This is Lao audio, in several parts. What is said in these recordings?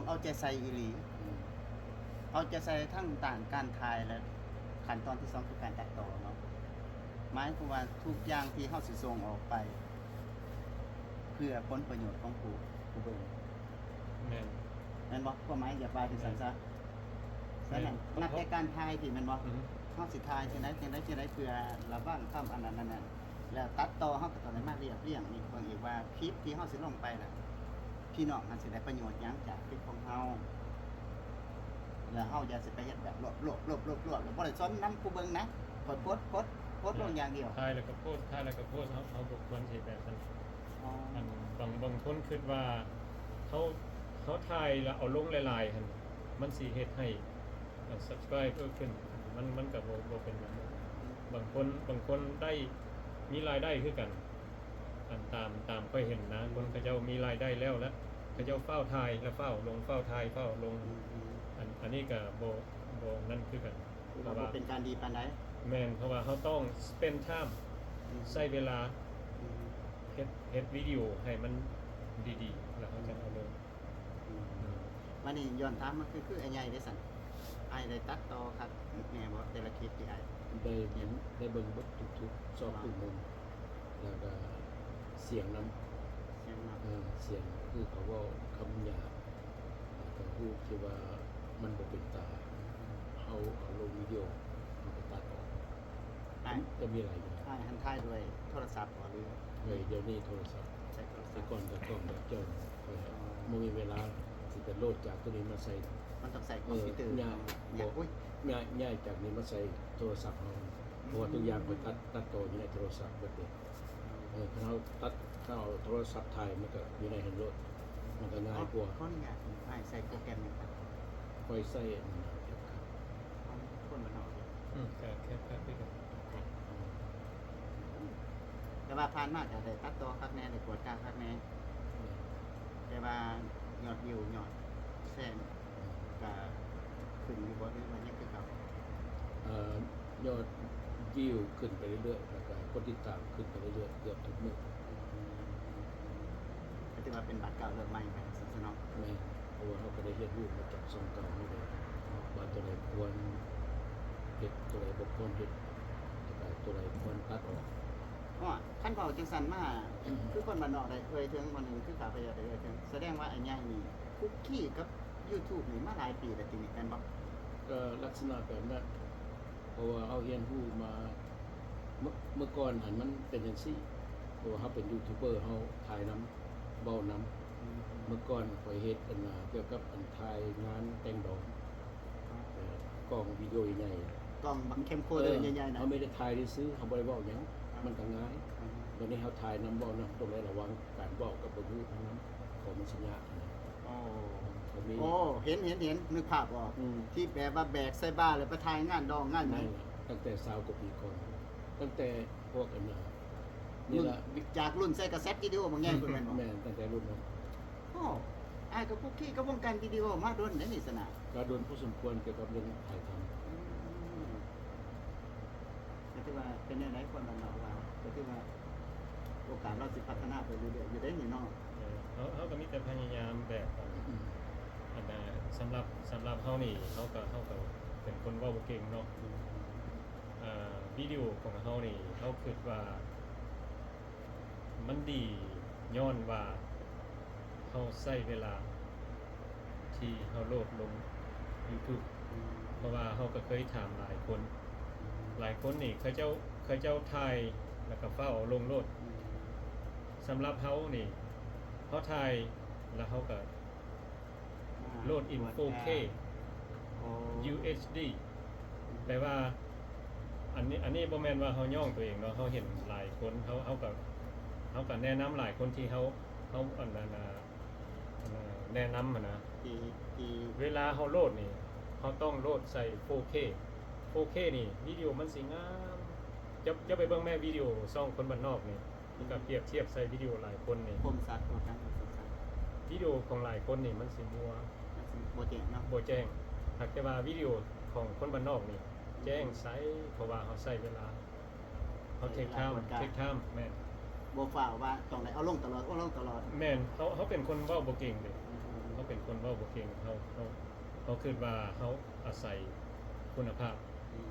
ເອົາໃຈໃສ່ອີ່ຫຼີ ອືມ ເອົາໃຈໃສ່ທັງດ້ານການຖ່າຍ ແລະ ຂັ້ນຕອນທີສອງຄືການຕັດຕໍ່ເນາະ. ໝາຍຄວາມວ່າທຸກຢ່າງທີ່ເຮົາຊິສົ່ງອອກໄປ ເພື່ອຜົນປະໂຫຍດຂອງຜູ້ ຜູ້ເບິ່ງ. ແມ່ນ ແມ່ນບໍ່? ຄວາມໝາຍຢາກວ່າຈັ່ງຊັ້ນຊະ. ແມ່ນ ສະນັ້ນ ນັບແຕ່ການຖ່າຍພີ້ແມ່ນບໍ່? ອືມ ເຮົາຊິຖ່າຍຈັ່ງໃດ ຈັ່ງໃດ ຈັ່ງໃດ ເພື່ອລະວັງຄຳອັນນັ້ນ ອັນນັ້ນ ແລ້ວຕັດຕໍ່ເຮົາກໍຕ້ອງໄດ້ມາລຽບລຽງອີກເບິ່ງອີກວ່າ ຄລິບທີ່ເຮົາຊິລົງໄປນະ ພີ່ນ້ອງຫັ້ນຊິໄດ້ປະໂຫຍດຫຍັງຈາກຄລິບຂອງເຮົາ ແລ້ວເຮົາຢ່າຊິໄປເຮັດແບບລວບໆໆໆ ແລ້ວບໍ່ໄດ້ສົນນຳຜູ້ເບິ່ງນະ. ຂ້ອຍໂພສ ໂພສ ໂພສລົງຢ່າງດຽວ ຖ່າຍແລ້ວກໍໂພສ ຖ່າຍແລ້ວກໍໂພສ ເຮົາ ເຮົາບໍ່ຄວນເຮັດແບບນັ້ນ. ອໍ ອັນບາງ ບາງຄົນຄິດວ່າເຮົາ ເຮົາຖ່າຍແລ້ວເອົາລົງຫຼາຍໆຫັ້ນ ມັນຊິເຮັດໃຫ້ ເອີ subscriber ຂຶ້ນ ມັນ ມັນກໍບໍ່ ບໍ່ເປັນແບບນັ້ນ. ບາງຄົນ ບາງຄົນໄດ້ ມີລາຍໄດ້ຄືກັນ ອັນຕາມ ຕາມຂ້ອຍເຫັນນະ ຄົນເຂົາເຈົ້າມີລາຍໄດ້ແລ້ວ ແລ້ວເຂົາເຈົ້າຟ້າວຖ່າຍ ແລ້ວຟ້າວລົງ ຟ້າວຖ່າຍ ຟ້າວລົງ. ອືມ ອັນ ອັນນີ້ກໍບໍ່ ບໍ່ນັ້ນຄືກັນ ເພາະວ່າ ບໍ່ເປັນການດີປານໃດ. ແມ່ນ ເພາະວ່າເຮົາຕ້ອງ spend time ອືມ ໃຊ້ເວລາ ອືມ ເຮັດ ເຮັດວິດີໂອໃຫ້ມັນດີໆ ແລ້ວເຮົາຈັ່ງເອົາລົງ. ອືມ ອືມ ບາດນີ້ຍ້ອນຖາມມາ ຄື ຄືອ້າຍໃຫຍ່ເດ້ຊັ້ນ ອ້າຍໄດ້ຕັດຕໍ່ຄັກແນ່ບໍ່ ແຕ່ລະຄລິບທີ່ອ້າຍ ໄດ້ເຫັນ ໄດ້ເບິ່ງເບິດທຸກໆ ຊອກທຸກມຸມ ແລ້ວກໍສຽງນຳ ສຽງນຳ ເອີ ສຽງ ຄືເຂົາເວົ້າຄຳຫຍາບ ແລ້ວກໍຮູບທີ່ວ່າມັນບໍ່ເປັນຕາ ເຮົາເອົາລົງວິດີໂອ ເຮົາກໍຕັດອອກ. ອ້າຍ ຈະມີຫຼາຍຢ່າງ. ອ້າຍຫັ້ນຖ່າຍດ້ວຍໂທລະສັບບໍ່ ຫຼື? ເອີ ດຽວນີ້ໂທລະສັບ ໃຊ້ໂທລະສັບ ແຕ່ກ່ອນກໍກ້ອງແບບເຈົ້າ ຂ້ອຍບໍ່ມີເວລາຊິໄປໂຫຼດຈາກໂຕນີ້ມາໃສ່ ມັນຕ້ອງໃຊ້ຄອມພິວເຕີ ເອີ ເນາະ ຍາກ ໂອ້ຍ ຍ້າຍ ຍ້າຍຈາກນີ້ມາໃສ່ໂທລະສັບເຮົາ ເພາະວ່າທຸກຢ່າງຂ້ອຍຕັດ ຕັດຕໍ່ຢູ່ໃນໂທລະສັບເບິດເດ. ເອີ ຄັນເຮົາຕັດ ເຮົາເອົາໂທລະສັບຖ່າຍ ມັນກໍຢູ່ໃນຫັ້ນໂລດ ມັນກໍງ່າຍກວ່າ. ຂໍອະນຸຍາດ ອ້າຍໃຊ້ໂປຣແກຣມຫຍັງຄັບ? ຂ້ອຍໃຊ້ອັນນັ້ນນະ CapCut ຂອງຄົນບ້ານນອກເດ. ອືມ ກໍ CapCut ຄືກັນ. ແຕ່ວ່າຜ່ານມາກໍໄດ້ຕັດຕໍ່ຄັກແນ່ ໄດ້ກວດກາຄັກແນ່ ແຕ່ວ່າຍອດວິວ ຍອດແຊ ກໍຂຶ້ນຢູ່ບໍ່ ຫຼືວ່າຍັງຄືເກົ່າ? ເອີ ຍອດວິວຂຶ້ນໄປເລື້ອຍໆ ແລ້ວກໍຄົນຕິດຕາມຂຶ້ນໄປເລື້ອຍໆ ເກືອບທຸກມື້. ກໍຖືວ່າເປັນບາດເກົ່າເລີ່ມໃໝ່ໄປຊັ້ນຊະເນາະ. ແມ່ນ ເພາະວ່າເຮົາກໍໄດ້ຮຽນຮູ້ມາຈາກຊ່ອງເກົ່າເຮົາເດ້ ວ່າຕົວໃດຄວນເຮັດ ຕົວໃດບໍ່ຄວນເຮັດ ແລ້ວກໍຕົວໃດຄວນຕັດອອກ. ເພາະວ່າຄັນເວົ້າຈັ່ງຊັ້ນມາ ຄືຄົນບ້ານນອກໄດ້ເອີ່ຍເຖິງ ມື້ໜຶ່ງຄືຂ້າພະເຈົ້າໄດ້ເອີ່ຍເຖິງ ສະແດງວ່າອ້າຍໃຫຍ່ນີ້ຄຸກຄີກັບ YouTube ນີ້ມາຫຼາຍປີແລ້ວຕິນີ້ ແມ່ນບໍ່? ກໍລັກສະນະແບບນັ້ນ ເພາະວ່າເຮົາຮຽນຮູ້ມາ ເມື່ອ ເມື່ອກ່ອນຫັ້ນມັນເປັນຈັ່ງຊີ້ ເພາະວ່າເຮົາເປັນຢູທູບເບີ ເຮົາຖ່າຍນຳ ເວົ້ານຳ. ອືມ ເມື່ອກ່ອນຂ້ອຍເຮັດອັນນ່າ ກ່ຽວກັບອັນຖ່າຍງານແຕ່ງດອງ ເອີ ກ້ອງວິດີໂອໃຫຍ່ໆ ກ້ອງບັກແຄມໂຄເດີໃຫຍ່ໆນະ ເຮົາມີແຕ່ຖ່າຍຊື່ໆ ເຮົາບໍ່ໄດ້ເວົ້າຫຍັງ ມັນກໍງ່າຍ. ອືມ ດຽວນີ້ເຮົາຖ່າຍນຳ ເວົ້ານຳ ຕ້ອງໄດ້ລະວັງການເວົ້າກັບບໍ່ຮູ້ນຳ ຂອງມັນຊິຍາກນະ. ໂອ້ ກໍມີ ໂອ້ ເຫັນ ເຫັນ ເຫັນ ນຶກພາບອອກ ອືມ ທີ່ແບບວ່າແບກໃສ່ບ່າແລ້ວໄປຖ່າຍງານດອງງານຫຍັງ. ແມ່ນລະ ຕັ້ງແຕ່ຊາວກວ່າປີກ່ອນ ຕັ້ງແຕ່ພວກອັນນ່າ ນີ້ລະ ຈາກລຸ້ນໃສ່ກາເຊັດວິດີໂອບັກໃຫຍ່ພຸ້ນແມ່ນບໍ່? ແມ່ນ ຕັ້ງແຕ່ລຸ້ນນັ້ນ. ໂອ້ ອ້າຍກໍຄຸກຄີກັບວົງການວິດີໂອມາດົນເດ້ນີ້ຊັ້ນນະ. ກໍດົນພໍສົມຄວນກ່ຽວກັບເລື່ອງຖ່າຍທຳ. ອືມ ກໍຖືວ່າເປັນແນວໃດ ຄວາມລຳບາກລາວ ກໍຖືວ່າໂອກາດລາວຊິພັດທະນາໄປເລື້ອຍໆຢູ່ເດ້ນີ້ເນາະ. ເອີ ເຮົາ ເຮົາກໍມີແຕ່ພະຍາຍາມແບບ ອືມ ອັນນ່າ ສຳລັບ ສຳລັບເຮົານີ້ ເຮົາກໍ ເຮົາກໍເປັນຄົນເວົ້າບໍ່ເກັ່ງເນາະ. ອືມ ເອີ ວິດີໂອຂອງເຮົານີ້ ເຮົາຄິດວ່າມັນດີຍ້ອນວ່າ ເຮົາໃຊ້ເວລາທີ່ເຮົາໂຫຼດລົງຢູທູບ ອືມ ເພາະວ່າເຮົາກໍເຄີຍຖາມຫຼາຍຄົນ ອືມ ຫຼາຍຄົນນີ້ເຂົາເຈົ້າ ເຂົາເຈົ້າຖ່າຍແລ້ວກໍຟ້າວເອົາລົງໂລດ. ອືມ ສຳລັບເຮົານີ້ ເຮົາຖ່າຍແລ້ວເຮົາກໍ ອ່າ ໂຫຼດ in ໂຟເຄ ໂອ້ ຢູເອັດດີ ແປວ່າ ອັນນີ້ ອັນນີ້ບໍ່ແມ່ນວ່າເຮົາຍ້ອງຕົວເອງເນາະ ເຮົາເຫັນຫຼາຍຄົນ ເຮົາ ເຮົາກໍ ເຮົາກໍແນະນຳຫຼາຍຄົນທີ່ເຮົາ ເຮົາ ອັນນັ້ນນະ ອັນນັ້ນນະ ແນະນຳຫັ້ນນະ ທີ່ ທີ່ ເວລາເຮົາໂຫຼດນີ້ ເຮົາຕ້ອງໂຫຼດໃສ່ໂຟເຄ ໂຟເຄນີ້ ວິດີໂອມັນຊິງາມ. ເຈົ້າ ເຈົ້າໄປເບິ່ງແມ້ ວິດີໂອຊ່ອງຄົນບ້ານນອກນີ້ ແລ້ວກໍປຽບທຽບໃສ່ວິດີໂອຫຼາຍຄົນນີ້ ຄົມຊັດກວ່າກັນ ຄົມຊັດ ວິດີໂອຂອງຫຼາຍຄົນນີ້ມັນຊິມົວ ມັນຊິບໍ່ແຈ້ງເນາະ ບໍ່ແຈ້ງ. ຫາກແຕ່ວ່າວິດີໂອຂອງຄົນບ້ານນອກນີ້ແຈ້ງໃສ ເພາະວ່າເຮົາໃຊ້ເວລາ ເຮົາເທັກທາມ ເທັກທາມ ແມ່ນ ບໍ່ຟ້າວວ່າຕ້ອງໄດ້ເອົາລົງຕະຫຼອດ ເອົາລົງຕະຫຼອດ. ແມ່ນ ເຮົາ ເຮົາເປັນຄົນເວົ້າບໍ່ເກັ່ງເດ້ ອືມ ເຮົາ ເປັນຄົນເວົ້າບໍ່ເກັ່ງ ເຮົາ ເຮົາ ເຮົາຄິດວ່າເຮົາອາໄສຄຸນນະພາບ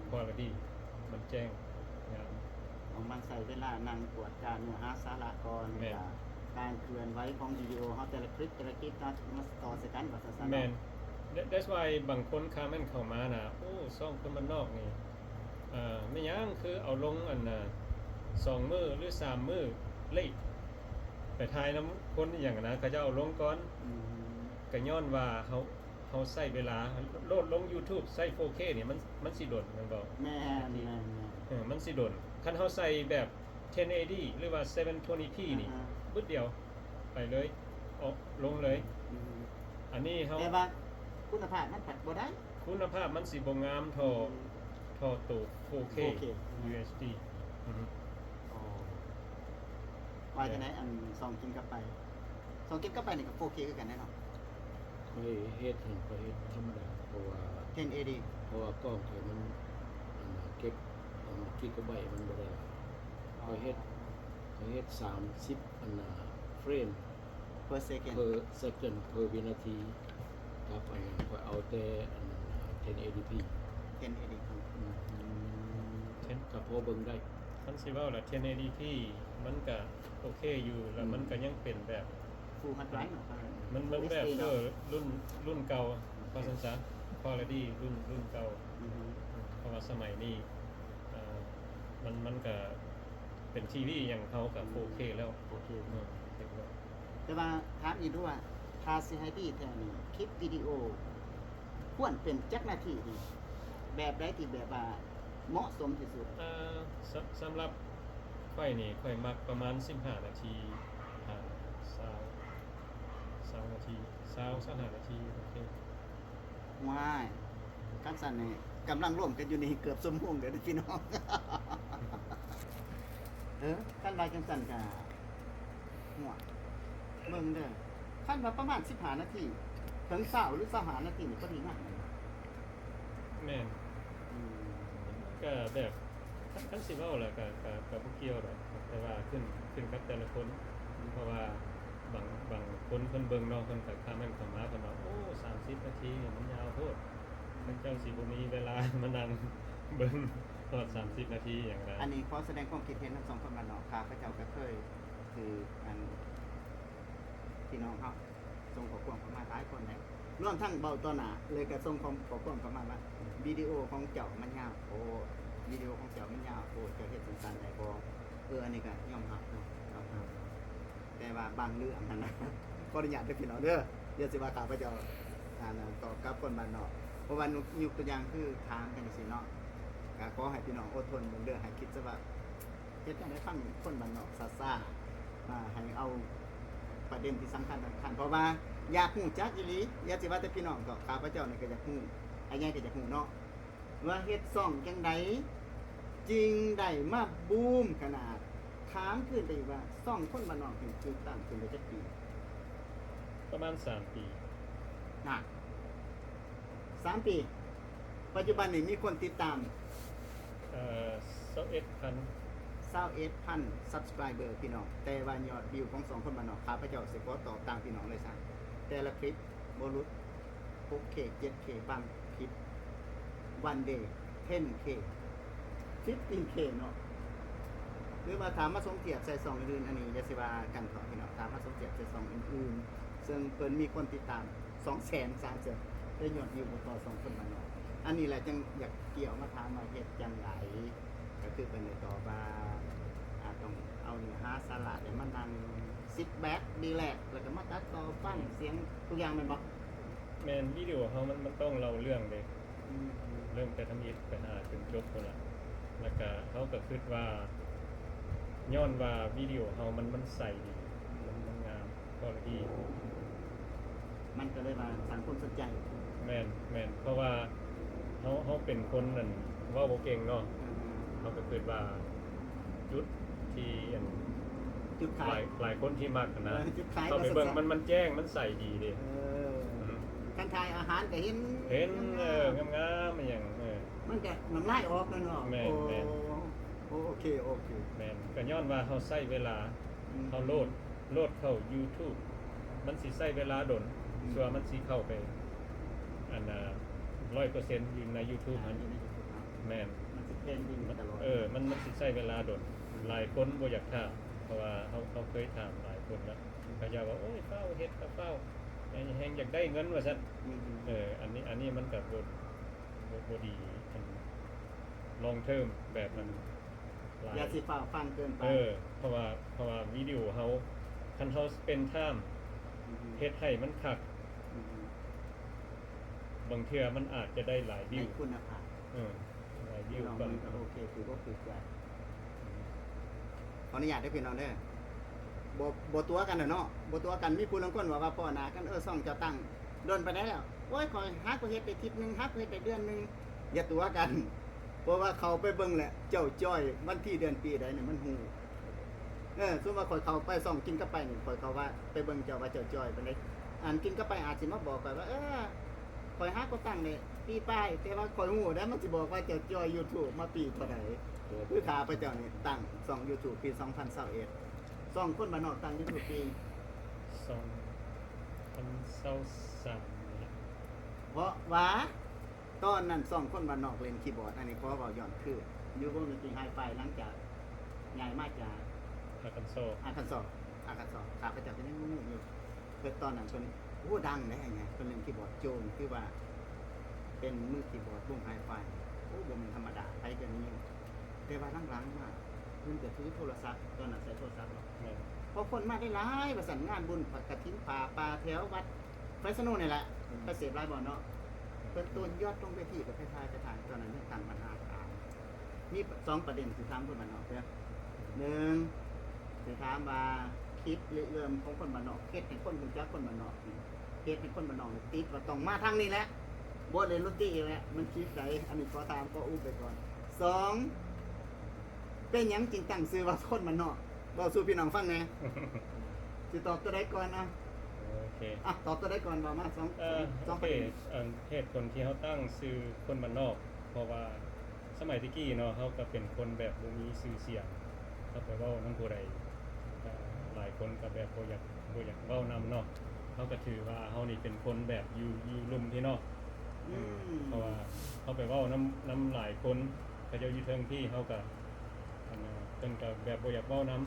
quality ມັນແຈ້ງງາມ. ເອົາມາໃຊ້ເວລານັ່ງກວດກາເນື້ອຫາສາລະກ່ອນ ແມ່ນ ການເຄື່ອນໄຫວຂອງວິດີໂອເຮົາ ແຕ່ລະຄລິບ ແຕ່ລະຄລິບເນາະ ມາຕໍ່ໃສ່ກັນວ່າຊັ້ນໆ ແມ່ນ ເນາະ. That- that's why ບາງຄົນຄອມເມັນເຂົ້າມານະ ໂອ້ ຊ່ອງຄົນບ້ານນອກນີ້ ເອີ ແມ່ນຫຍັງຄືເອົາລົງອັນນ່າ ສອງມື້ ຫຼື ສາມມື້ late ໄປຖ່າຍນຳຄົນອີ່ຫຍັງນະ ເຂົາເຈົ້າເອົາລົງກ່ອນ ອືມ ກໍຍ້ອນວ່າເຮົາ ເຮົາໃຊ້ເວລາໂຫຼດລົງ YouTube ໃຊ້ ໂຟເຄ ນີ້ ມັນ ມັນຊິດົນແມ່ນບໍ່? ແມ່ນ ແມ່ນໆ ເອີ ມັນຊິດົນ. ຄັນເຮົາໃຊ້ແບບ ເທັນເອດີ ຫຼືວ່າ ເຊັເວັນທວເນຍພີ ນີ້ ອ່າຮະ ບຶດດຽວ ໄປເລີຍ ອອກ ລົງເລີຍ. ອືມ ອັນນີ້ເຮົາ ແຕ່ວ່າຄຸນນະພາບມັນພັດບໍ່ໄດ້ ຄຸນນະພາບມັນຊິບໍ່ງາມເທົ່າ ອືມ ເທົ່າໂຕ ໂຟເຄ ໂຟເຄ ຢູເອັດດີ. ອືຮຶ ອໍ ວ່າຈັ່ງໃດ ອັນ ສອງກິນກັບໄປ ສອງກິນກັບໄປນີ້ກໍ ໂຟເຄ ຄືກັນແນ່ເນາະ? ຂ້ອຍເຮັດຫັ້ນ ຂ້ອຍເຮັດທຳມະດາ ເພາະວ່າ ເທັນເອດີ ເພາະວ່າກ້ອງຂ້ອຍມັນ ອັນນ່າ ເກັບ ອັນ ກິກກະໄບມັນບໍ່ໄດ້ຫຼາຍ. ອໍ ຂ້ອຍເຮັດ ຂ້ອຍເຮັດສາມສິບ ອັນນ່າ ເຟຣມ per second per second per ວິນາທີ ກັບອັນນັ້ນ ຂ້ອຍເອົາແຕ່ອັນນັ້ນ ເທັນເອດີພີ ເທັນເອດີພີ ອືມ ເທັນ ກໍພໍເບິ່ງໄດ້. ຄັນຊິເວົ້າລະ ເທັນເອດີພີ ມັນກະໂອເຄຢູ່ ແລ້ວມັນກະຍັງເປັນແບບ full hard drive ເນາະ ມັນ ມັນແບບ ເອີ ລຸ້ນ ລຸ້ນເກົ່າ ວ່າຊັ້ນຊະ quality ລຸ້ນ ລຸ້ນເກົ່າ. ອືຮຶ ເພາະວ່າສະໄໝນີ້ ເອີ ມັນ ມັນກະເປັນທີວີຫຍັງ ເຮົາກະ ອືມ ໂອເຄແລ້ວ ໂອເຄ ເອີ ເຮັດແລ້ວ. ແຕ່ວ່າຖາມອີກດູວ່າ ຖ້າຊິໃຫ້ດີແທ້ນີ້ ຄລິບວິດີໂອຄວນເປັນຈັກນາທີດີ? ແບບໃດທີ່ແບບວ່າເໝາະສົມທີ່ສຸດ? ເອີ ສຳ ສຳລັບຂ້ອຍນີ້ ຂ້ອຍມັກປະມານສິບຫ້ານາທີ ຫາ ຊາວ ຊາວນາທີ ຊາວ ຊາວຫ້ານາທີ ໂອເຄ. ວ້າຍ ຄັນຊັ້ນນີ້ກຳລັງລົມກັນຢູ່ນີ້ເກືອບຊົ່ວໂມງເດີພີ່ນ້ອງ. ເອີ ຄັນວ່າຈັ່ງຊັ້ນກະ ຫົວ ເບິ່ງເດີ ຄັນວ່າປະມານສິບຫ້ານາທີ ເຖິງຊາວ ຫຼື ຊາວຫ້ານາທີນີ້ ພໍດີງາມ. ແມ່ນ ອືມ ກະແບບ ຄັນ ຄັນຊິເວົ້າລະກະ ກະ ກະບໍ່ກ່ຽວດອກ ແຕ່ວ່າຂຶ້ນ ຂຶ້ນກັບແຕ່ລະຄົນ ເພາະວ່າບາງ ບາງຄົນເພິ່ນເບິ່ງເນາະ ເພິ່ນກະຄອມເມັນເຂົ້າມາ ເພິ່ນວ່າ ໂອ້ ສາມສິບນາທີມັນຍາວໂພດ ເຂົາເຈົ້າຊິບໍ່ມີເວລາມານັ່ງເບິ່ງຮອດສາມສິບນາທີຫຍັງນະ. ອັນນີ້ຂໍສະແດງຄວາມຄິດເຫັນທັງສອງຄົນວ່າເນາະ ຂ້າພະເຈົ້າກະເຄີຍຖືກອັນ ພີ່ນ້ອງເຮົາ ສົ່ງຂໍ້ຄວາມເຂົ້າມາຫຼາຍຄົນເດ້ ລວມທັງເວົ້າຕໍ່ໜ້າເລີຍ ກໍສົ່ງຂໍ້ຄວາມເຂົ້າມາວ່າ ວິດີໂອຂອງເຈົ້າມັນຍາວໂພດ ວິດີໂອຂອງເຈົ້າມັນຍາວໂພດ ເຈົ້າເຮັດສັ້ນໆໄດ້ບໍ່? ເອີ ອັນນີ້ກໍຍອມຮັບເນາະ ຍອມຮັບ ແຕ່ວ່າບາງເລື່ອງຫັ້ນນະ ຂໍອະນຸຍາດເດີພີ່ນ້ອງເດີ ຢ່າຊິວ່າຂ້າພະເຈົ້າ ອັນ ຕອບກັບຄົນບ້ານນອກ ເພາະວ່າຍົກ ຍົກຕົວຢ່າງຄືຖາມກັນຈັ່ງຊີ້ເນາະ ກໍຂໍໃຫ້ພີ່ນ້ອງອົດທົນເບິ່ງເດີ ໃຫ້ຄິດຊະວ່າ ເຮັດຈັ່ງໃດຟັງຄົນບ້ານນອກຊ້າໆ ອ່າ ໃຫ້ເອົາປະເດັນທີ່ສຳຄັນສຳຄັນ ເພາະວ່າຢາກຮູ້ຈັກອີ່ຫຼີ ຢ່າຊິວ່າແຕ່ພີ່ນ້ອງເທາະ ຂ້າພະເຈົ້ານີ້ກໍຢາກຮູ້ ອ້າຍໃຫຍ່ກໍຢາກຮູ້ເນາະ ວ່າເຮັດຊ່ອງຈັ່ງໃດຈຶ່ງໄດ້ມາບູມຂະໜາດ. ຖາມຄືນໄປອີກວ່າ ຊ່ອງຄົນບ້ານນອກນີ້ຖືກຕັ້ງຂຶ້ນໄດ້ຈັກປີ? ປະມານສາມປີ. ນະ ສາມປີ ປັດຈຸບັນນີ້ມີຄົນຕິດຕາມ ເອີ ຊາວເອັດພັນ ຊາວເອັດພັນ subscriber ພີ່ນ້ອງ ແຕ່ວ່າຍອດວິວຂອງສອງຄົນບ້ານນອກ ຂ້າພະເຈົ້າຊິຂໍຕອບຕາມພີ່ນ້ອງເລີຍຊະ ແຕ່ລະຄລິບບໍ່ຫຼຸດຫົກເຄ ເຈັດເຄ ບາງຄລິບ one day ten K fifteen K ເນາະ ຫຼືວ່າຖ້າມາສົມທຽບໃສ່ຊ່ອງອື່ນໆ ອັນນີ້ຢ່າຊິວ່າກັນເທາະພີ່ນ້ອງ ຖ້າມາສົມທຽບໃສ່ຊ່ອງອື່ນໆ ເຊິ່ງເພິ່ນມີຄົນຕິດຕາມ ສອງແສນ ສາມແສນ ແຕ່ຍອດວິວບໍ່ຕໍ່ສອງຄົນບ້ານນອກ. ອັນນີ້ແຫຼະຈຶ່ງຢາກກ່ຽວມາຖາມວ່າເຮັດຈັ່ງໃດ? ກໍຄືເພິ່ນໄດ້ຕອບວ່າ ອາ ຕ້ອງເອົາເນື້ອຫາສາລະ ແລ້ວມານັ່ງ sit back relax ແລ້ວກໍມາຕັດຕໍ່ຟັງສຽງທຸກຢ່າງແມ່ນບໍ່? ແມ່ນ ວິດີໂອເຮົາມັນ ມັນຕ້ອງເລົ່າເລື່ອງເດ້ ອືມ ເລີ່ມແຕ່ທຳອິດໄປຫາຈົນຈົບພຸ້ນລະ ແລ້ວກະເຮົາກະຄິດວ່າ ຍ້ອນວ່າວິດີໂອເຮົາມັນ ມັນໃສດີ ມັນ ມັນງາມ quality ມັນກໍເລີຍວ່າສ້າງຄວາມສົນໃຈ. ແມ່ນ ແມ່ນ ເພາະວ່າເຮົາ ເຮົາເປັນຄົນ ອັນ ເວົ້າບໍ່ເກັ່ງເນາະ ອ່າ ເຮົາກໍຄິດວ່າຈຸດທີ່ ອັນ ຈຸດຂາຍ ຫຼາຍ ຫຼາຍຄົນທີ່ມັກຫັ້ນນະ ເອີ ຈຸດຂາຍ ເຂົ້າໄປເບິ່ງ ວ່າຊັ້ນຊະ ມັນ ມັນແຈ້ງ ມັນໃສດີເດ້ ເອີ ອືມ ຄັນຖ່າຍອາຫານກໍເຫັນ ເຫັນ ງາມໆ ເອີ ງາມໆ ອີ່ຫຍັງ ເອີ ມັນກໍນ້ຳລາຍອອກແລ້ວເນາະ. ແມ່ນ ໂອ້ ແມ່ນ ໂອເຄ ໂອເຄ ແມ່ນ ກໍຍ້ອນວ່າເຮົາໃຊ້ເວລາ ອືມ ເຮົາໂຫຼດ ໂຫຼດເຂົ້າ YouTube ມັນຊິໃຊ້ເວລາດົນ ອືມ ສ່ວນມັນຊິເຂົ້າໄປ ອັນນ່າ ຮ້ອຍເປີເຊັນ ຢູ່ໃນ YouTube ຫັ້ນ ຢູ່ໃນ YouTube ເນາະ ແມ່ນ ມັນຊິເພນດິນໄປຕະຫຼອດ ເອີ ມັນ ມັນຊິໃຊ້ເວລາດົນ ຫຼາຍຄົນບໍ່ຢາກຖ້າ ເພາະວ່າເຮົາ ເຮົາເຄີຍຖາມຫຼາຍຄົນແລ້ວ ເຂົາເຈົ້າວ່າ ໂອ້ຍ ຟ້າວເຮັດກະຟ້າວ ແຮງ ແຮງຢາກໄດ້ເງິນວ່າຊັ້ນ ອືມ ເອີ ອັນນີ້ ອັນນີ້ມັນກະບໍ່ ບໍ່ ບໍ່ດີ ອັນ long term ແບບມັນ ອືມ ຫຼາຍ ຢ່າຊິຟ້າວຟັ່ງເກີນໄປ ເອີ ເພາະວ່າ ເພາະວ່າວິດີໂອເຮົາ ຄັນເຮົາ spend time ອືຮຶ ເຮັດໃຫ້ມັນຄັກ ອືຮຶ ບາງເທື່ອມັນອາດຈະໄດ້ຫຼາຍວິວ ໄດ້ຄຸນນະພາບ ເອີ ຫຼາຍວິວ ພີ່ນ້ອງເບິ່ງກໍໂອເຄ ຖືອົກຖືໃຈ ຂໍອະນຸຍາດເດີພີ່ນ້ອງເດີ ບໍ່ ບໍ່ຕົວະກັນແລ້ວເນາະ ບໍ່ຕົວະກັນ ມີຜູ້ລາງຄົນວ່າ ວ່າພໍ້ໜ້າກັນ ເອີ ຊ່ອງເຈົ້າຕັ້ງດົນປານໃດແລ້ວ ໂອ້ຍ ຂ້ອຍຫາກໍເຮັດໄດ້ທິດໜຶ່ງ ຫາກໍເຮັດໄດ້ເດືອນໜຶ່ງ ຢ່າຕົວະກັນ ເພາະວ່າເຂົ້າໄປເບິ່ງແລ້ວ ເຈົ້າຈ່ອຍວັນທີເດືອນປີໃດນີ້ມັນຮູ້ ເອີ ສົມມຸດວ່າຂ້ອຍເຂົ້າໄປຊ່ອງກິນກັບໄປນີ້ ຂ້ອຍເຂົ້າວ່າໄປເບິ່ງເຈົ້າວ່າເຈົ້າຈ່ອຍປານໃດ ອັນກິນກັບໄປອາດຊິມາບອກຂ້ອຍວ່າ ເອີ ຂ້ອຍຫາກໍຕັ້ງໄດ້ປີປາຍ ແຕ່ວ່າຂ້ອຍຮູ້ໄດ໋ ມັນຊິບອກວ່າເຈົ້າຈ່ອຍ YouTube ມາປີເທົ່າໃດ ຄືຂ້າພະເຈົ້ານີ້ຕັ້ງຊ່ອງ YouTube ປີສອງພັນຊາວເອັດ ຊ່ອງຄົນບ້ານນອກຕັ້ງ YouTube ປີ ສອງພັນຊາວສາມນີ້ແຫຼະ ເພາະວ່າຕອນນັ້ນຊ່ອງຄົນບ້ານນອກເຫຼັ້ນຄີບອດ ອັນນີ້ຂໍເວົ້າຍ້ອນຄື ຢູ່ວົງດົນຕີໄຮໄຟ ຫຼັງຈາກຍ້າຍມາຈາກ ອາຄັນຊໍ ອາຄັນຊໍ ອາຄັນຊໍ ຂ້າພະເຈົ້າກໍຍັງງງຢູ່ ເພິ່ນຕອນນັ້ນເພິ່ນ ໂອ້ ດັງເດ້ ເພິ່ນເຫຼັ້ນຄີບອດ ໂຈນ ຖືວ່າເປັນມືຄີບອດວົງໄຮໄຟ ໂອ້ ບໍ່ແມ່ນທຳມະດາ ໃຜກໍນິຍົມ ແຕ່ວ່າຫຼັງໆມາເພິ່ນກໍຖືໂທລະສັບ ຕອນນັ້ນໃຊ້ໂທລະສັບເນາະ ແມ່ນ ພໍຄົນມາໄດ້ຫຼາຍວ່າຊັ້ນ ງານບຸນກະຖິນຜ້າປ່າແຖວວັດໄຟສະໂນນີ້ແຫຼະ ອືມ ໄປເສບຫຼາຍບ່ອນເນາະ ເພິ່ນໂຕນຍອດລົງເວທີກໍໄປຖ່າຍ ໄປຖ່າຍ ຕອນນັ້ນຍັງຕັ້ງບັນຫາການ ມີສອງປະເດັນຊິຖາມຄົນບ້ານນອກເດີ ໜຶ່ງ ຊິຖາມວ່າຄລິບລິເລີ່ມຂອງຄົນບ້ານນອກ ເຮັດໃຫ້ຄົນຮູ້ຈັກຄົນບ້ານນອກນີ້ ເຮັດໃຫ້ຄົນບ້ານນອກນີ້ຕິດວ່າຕ້ອງມາທາງນີ້ແຫຼະ ບໍ່ເຫຼັ້ນດົນຕີອີກແລ້ວ ມັນຄລິບໃດ ອັນນີ້ຂໍຖາມຂໍອຸບໄວ້ກ່ອນ ສອງ ເປັນຫຍັງຈຶ່ງຕັ້ງຊື່ວ່າຄົນບ້ານນອກ ເວົ້າສູ່ພີ່ນ້ອງຟັງແດ່ ຊິຕອບຕົວໃດກ່ອນ ເອົາ ໂອເຄ ອ່ະ ຕອບຕົວໃດກ່ອນ ເວົ້າມາ ສອງ ເອີ ສອງ ສອງປະເດັນ ໂອເຄ ອັນ ເຫດຜົນທີ່ເຮົາຕັ້ງຊື່ຄົນບ້ານນອກ ເພາະວ່າ ສະໄໝແຕ່ກີ້ເນາະ ເຮົາກໍເປັນຄົນແບບບໍ່ມີຊື່ສຽງ ເຮົາໄປເວົ້ານຳຜູ້ໃດ ເອີ ຫຼາຍຄົນກໍແບບບໍ່ຢາກ ບໍ່ຢາກເວົ້ານຳເນາະ ເຮົາກໍຖືວ່າເຮົານີ້ເປັນຄົນແບບຢູ່ ຢູ່ລຸ່ມພີ້ເນາະ ອືມ ເອີ ເພາະວ່າເຮົາໄປເວົ້ານຳ ນຳຫຼາຍຄົນ ເຂົາເຈົ້າຢູ່ເທິງພີ້ ເຮົາກໍ ອັນ ເພິ່ນກໍແບບບໍ່ຢາກເວົ້ານຳ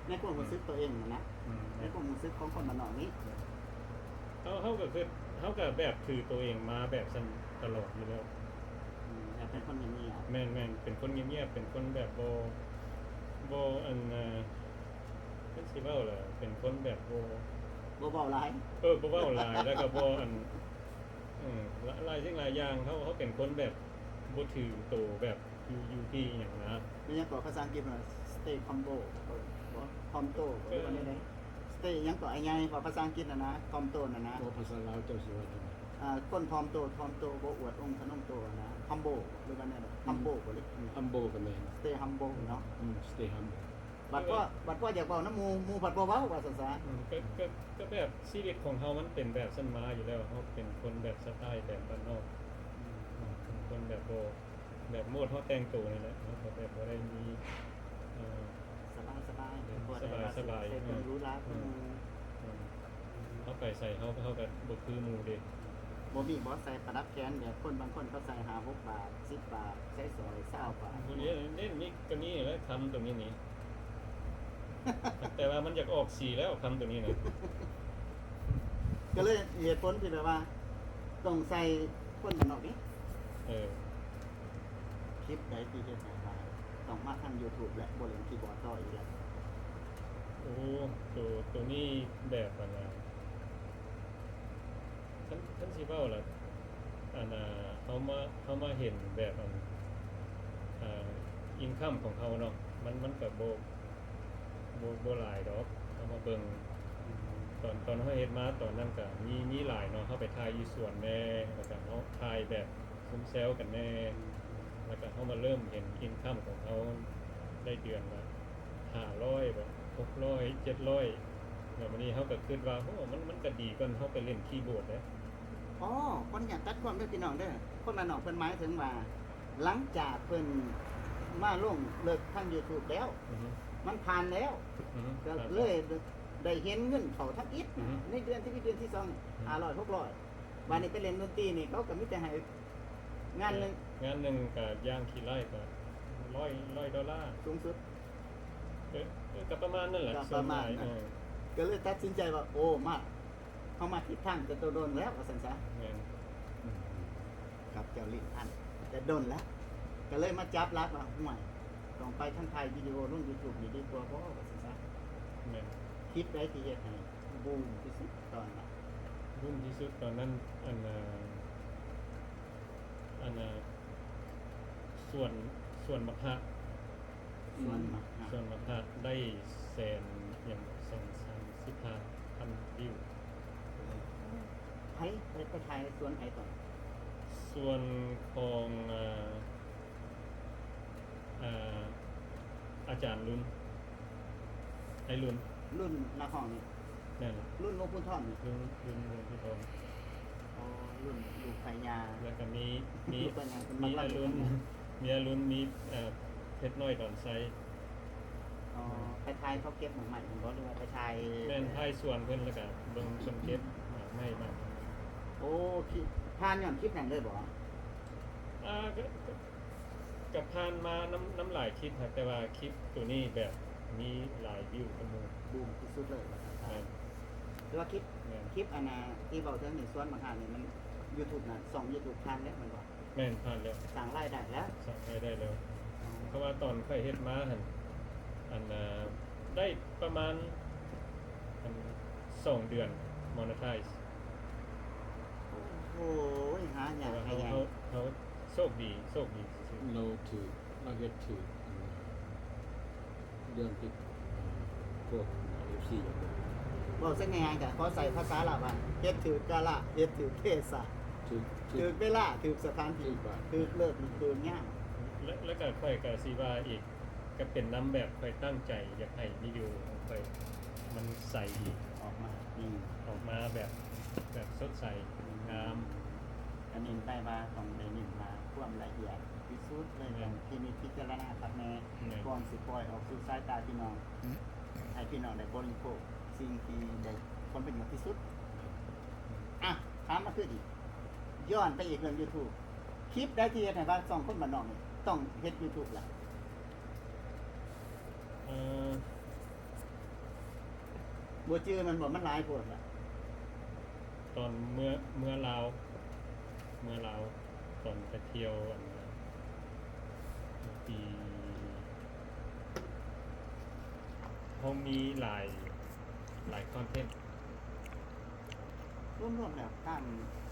ໃນຄວາມຮູ້ສຶກໂຕເອງຫັ້ນນະ ອືມ ໃນຄວາມຮູ້ສຶກຂອງຄົນບ້ານນອກນີ້ ເຮົາ ເຮົາກໍຄື ເຮົາກໍແບບຖືໂຕເອງມາແບບຊັ້ນຕະຫຼອດຢູ່ແລ້ວ ອືມ ຢາກເປັນຄົນງຽບໆ ແມ່ນໆ ເປັນຄົນງຽບໆ ເປັນຄົນແບບບໍ່ ບໍ່ ອັນ ເອີ ເປັນ ຊິເວົ້າລະ ເປັນຄົນແບບບໍ່ ບໍ່ເວົ້າຫຼາຍ ເອີ ບໍ່ເວົ້າຫຼາຍ ແລ້ວກໍບໍ່ ອັນ ເອີ ຫຼາຍ ຫຼາຍສິ່ງຫຼາຍຢ່າງ ເຮົາ ເຮົາເປັນຄົນແບບບໍ່ຖືໂຕແບບ ຢູ່ ຢູ່ທີ່ຫຍັງນະ ແມ່ນຫຍັງເກາະ ພາສາອັງກິດວ່າ stay humble ບໍ່ humble ຫຼືວ່າແນວໃດ stay ຫຍັງເກາະ ອ້າຍໃຫຍ່ ເວົ້າພາສາອັງກິດຫັ້ນນະ humble ຫັ້ນນະ ເວົ້າພາສາລາວເຈົ້າຊິວ່າຈັ່ງໃດ ອ່າ ຄົນຖ່ອມໂຕ ຖ່ອມໂຕ ບໍ່ອວດອົງທະນົງໂຕຫັ້ນນະ humble ຫຼືວ່າແນວໃດ humble ບໍ່ເລີຍ humble ກໍແມ່ນ stay humble ເນາະ ອືມ stay humble ບັດພໍ ບັດພໍຢາກເວົ້ານຳໝູ່ ໝູ່ພັດບໍ່ເວົ້າ ວ່າຊັ້ນຊະ ອືມ ກໍ ກໍ ກໍແບບຊີວິດຂອງເຮົາມັນເປັນແບບຊັ້ນມາຢູ່ແລ້ວ ເຮົາເປັນຄົນແບບສະໄຕແບບບ້ານນອກ ອືມ ເປັນຄົນແບບບໍ່ ແບບໂໝດເຮົາແຕ່ງໂຕນີ້ແຫຼະ ເຮົາກໍແບບບໍ່ໄດ້ມີ ເອີ ສະບາຍໆ ແບບບໍ່ໄດ້ວ່າ ສະບາຍໆ ໃສ່ເຄື່ອງ ເອີ ຫຼູຫຼາຄືໝູ່ ເອີ ເຮົາໄປໃສເຮົາ ເຮົາກໍບໍ່ຄືໝູ່ເດ້ ບໍ່ມີບໍ່ໃສ່ປະດັບແຂນແບບຄົນບາງຄົນເຂົາໃສ່ຫ້າຫົກບາດ ສິບບາດ ໃສ່ສ້ອຍຊາວບາດ ບໍ່ມີເດ້ ມີ ກໍມີແຫຼະ ຄຳໂຕນີ້ນີ້ ແຕ່ວ່າມັນຢາກອອກສີແລ້ວ ຄຳໂຕນີ້ນະ ກໍເລີຍເຫດຜົນທີ່ແບບວ່າຕ້ອງໃສ່ຄົນບ້ານນອກນີ້ ເອີ ຄລິບໃດທີ່ເຮັດໃຫ້ວ່າຕ້ອງມາທາງ YouTube ແລະ ບໍ່ຫຼິ້ນຄີບອດຕໍ່ອີກແລ້ວ? ໂອ້ ໂຕ ໂຕນີ້ແບບອັນນ່າ ຄັນ ຄັນຊິເວົ້າລະ ອັນນ່າ ເຮົາມາ ເຮົາມາເຫັນແບບອັນ ອ່າ income ຂອງເຮົາເນາະ ມັນ ມັນກະບໍ່ ບໍ່ ບໍ່ຫຼາຍດອກ ເຮົາມາເບິ່ງ ອືມ ຕອນ ຕອນເຮົາເຮັດມາຕອນນັ້ນກະມີ ມີຫຼາຍເນາະ ເຮົາໄປຖ່າຍຢູ່ສວນແດ່ ແລ້ວກະເຮົາຖ່າຍແບບຊຸມແຊວກັນແດ່ ອືມ ແລ້ວກະເຮົາມາເລີ່ມເຫັນ income ຂອງເຮົາໄດ້ເດືອນລະຫ້າຮ້ອຍບໍ ຫົກຮ້ອຍ ເຈັດຮ້ອຍ ແລ້ວບາດນີ້ເຮົາກະຄຶດວ່າ ໂອ້ ມັນ ມັນກະດີກວ່າເຮົາໄປຫຼິ້ນຄີບອດເດ້ ອໍ ຂໍອະນຸຍາດຕັດຄວາມເດີພີ່ນ້ອງເດີ ຄົນບ້ານນອກເພິ່ນໝາຍເຖິງວ່າ ຫຼັງຈາກເພິ່ນມາລົງເລິກທາງ YouTube ແລ້ວ ອືຮຶ ມັນຜ່ານແລ້ວ ອືຮຶ ກໍເລີຍ ຜ່ານແລ້ວ ໄດ້ເຫັນເງິນເຂົ້າທຳອິດ ອືຮຶ ໃນເດືອນທີ່ ເດືອນທີສອງ ອືຮຶ ຫ້າຮ້ອຍ ຫົກຮ້ອຍ ບາດນີ້ໄປຫຼິ້ນດົນຕີນີ້ ເຂົາກໍມີແຕ່ໃຫ້ງານໜຶ່ງ ງານໜຶ່ງກໍຢ່າງຂີ້ໄລ່ກໍຮ້ອຍ ຮ້ອຍໂດລາສູງສຸດ ເອີ ເອີ ກໍປະມານນັ້ນແຫຼະ ກໍປະມານນັ້ນ ສ່ວນຫຼາຍ ເອີ ກໍເລີຍຕັດສິນໃຈວ່າ ໂອ້ ມາ ເຮົາມາຜິດທາງແຕ່ໂຕດົນແລ້ວ ວ່າຊັ້ນຊະ ແມ່ນ ອືມ ກັບເຈົ້າລິ້ນອັນ ແຕ່ດົນແລ້ວ ກໍເລີຍມາຈັບຫຼັກວ່າ ຫ້ວຍ ຕ້ອງໄປທາງຖ່າຍວິດີໂອລົງຢູທູບນີ້ດີກວ່າບໍ່ ວ່າຊັ້ນຊະ ແມ່ນ ຄລິບໃດທີ່ເຮັດໃຫ້ບູມທີ່ສຸດຕອນນັ້ນ? ບູມທີ່ສຸດຕອນນັ້ນ ອັນ ເອີ ອັນ ເອີ ສວນ ສວນໝາກຮາກ ສວນໝາກຮາກ ສວນໝາກຮາກໄດ້ແສນ ຫຍັງ ແສນສາມສິບຫ້າພັນວິວ ໃຜ ໄປ ໄປຖ່າຍສວນໃຜຕອນ? ສວນຂອງ ເອີ ເອີ ອາຈານລຸນ ໄອ້ລຸນ ລຸນນັກຮ້ອງນີ້ ແມ່ນ ລຸນວົງພູທອນນີ້ ລຸນ ລຸນວົງພູທອນ ອໍ ລຸນລູກໄພຍາ ແລ້ວກໍມີ ມີ ລູກໄພຍາ ມີອາລຸນ ມີອາລຸນ ມີ ເອີ ເພັດນ້ອຍດອນໄຊ ອໍ ໄປຖ່າຍເຂົາເກັບໝາກໄມ້ຫັ້ນບໍ່ ຫຼືວ່າໄປຖ່າຍ? ແມ່ນ ຖ່າຍສວນເພິ່ນ ແລ້ວກໍເບິ່ງເພິ່ນເກັບໝາກໄມ້ ໝາກ ໂອ້ ຄລິບ ຜ່ານຍ້ອນຄລິບນັ້ນເລີຍບໍ່? ອ່າ ກໍ ກໍ ກໍຜ່ານມານຳ ນຳຫຼາຍຄລິບຫັ້ນ ແຕ່ວ່າຄລິບໂຕນີ້ແບບມີຫຼາຍວິວກວ່າໝູ່ ບູມທີ່ສຸດເລີຍວ່າຊັ້ນຊະ ແມ່ນ ແຕ່ວ່າຄລິບ ແມ່ນ ຄລິບອັນນ່າ ທີ່ເວົ້າເຖິງໃນສວນໝາກຮາກນີ້ ມັນຢູທູບນະ ຊ່ອງຢູທູບຜ່ານແລ້ວແມ່ນບໍ່? ແມ່ນ ຜ່ານແລ້ວ ສ້າງລາຍໄດ້ແລ້ວ ສ້າງລາຍໄດ້ແລ້ວ ເພາະວ່າຕອນຂ້ອຍເຮັດມາຫັ້ນ ອັນ ເອີ ໄດ້ປະມານ ອັນ ສອງເດືອນ ໂມເນໄທ ໂອ້ຍ ຫາຍາກ ເພາະວ່າເຮົາ ຫາຍາກ ເຮົາ ເຮົາໂຊກດີ ໂຊກດີຊື່ໆ ລາວຖືກ ລາວເຮັດຖືກ ອັນ ເລື່ອງທີ່ພວກເອັຟຊີຢາກໄດ້ ເວົ້າຊັ້ນງ່າຍໆ ກໍຂໍໃຊ້ພາສາລາວວ່າ ເຮັດຖືກກາລະ ເຮັດຖືກເທສະ ຖືກ ຖືກເວລາ ຖືກສະຖານທີ່ ຖືກເລີກຖືກຍາມ ແລະ ແລະກໍຂ້ອຍກໍຊິວ່າອີກ ກໍເປັນນຳແບບຂ້ອຍຕັ້ງໃຈຢາກໃຫ້ວິດີໂອຂອງຂ້ອຍມັນໃສດີ ອອກມາດີ ອອກມາແບບ ແບບສົດໃສ ອືມ ງາມ ກໍເນັ້ນໄປວ່າຕ້ອງໄດ້ເນັ້ນວ່າຄວາມລະອຽດທີ່ສຸດເລີຍ ແມ່ນ ຕ້ອງພິນິດພິຈາລະນາຄັກແນ່ ແມ່ນ ກ່ອນຊິປ່ອຍອອກສູ່ສາຍຕາພີ່ນ້ອງ ອືມ ໃຫ້ພີ່ນ້ອງໄດ້ບໍລິໂພກສິ່ງທີ່ໄດ້ຜົນປະໂຫຍດທີ່ສຸດ ອືມ ອ່ະ ຖາມມາຄືນອີກ ຍ້ອນໄປອີກເລື່ອງຢູທູບ ຄລິບໃດທີ່ເຮັດໃຫ້ວ່າຊ່ອງຄົນບ້ານນອກນີ້ຕ້ອງເຮັດຢູທູບລະ? ເອີ ບໍ່ຈື່ແມ່ນບໍ່? ມັນຫຼາຍໂພດລະ ຕອນເມື່ອ ເມື່ອລາວ ເມື່ອລາວ ຕອນໄປທ່ຽວ ອັນ ປີ ເຮົາມີຫຼາຍ ຫຼາຍຄອນເທັນ ລວມໆແລ້ວ ຕາມ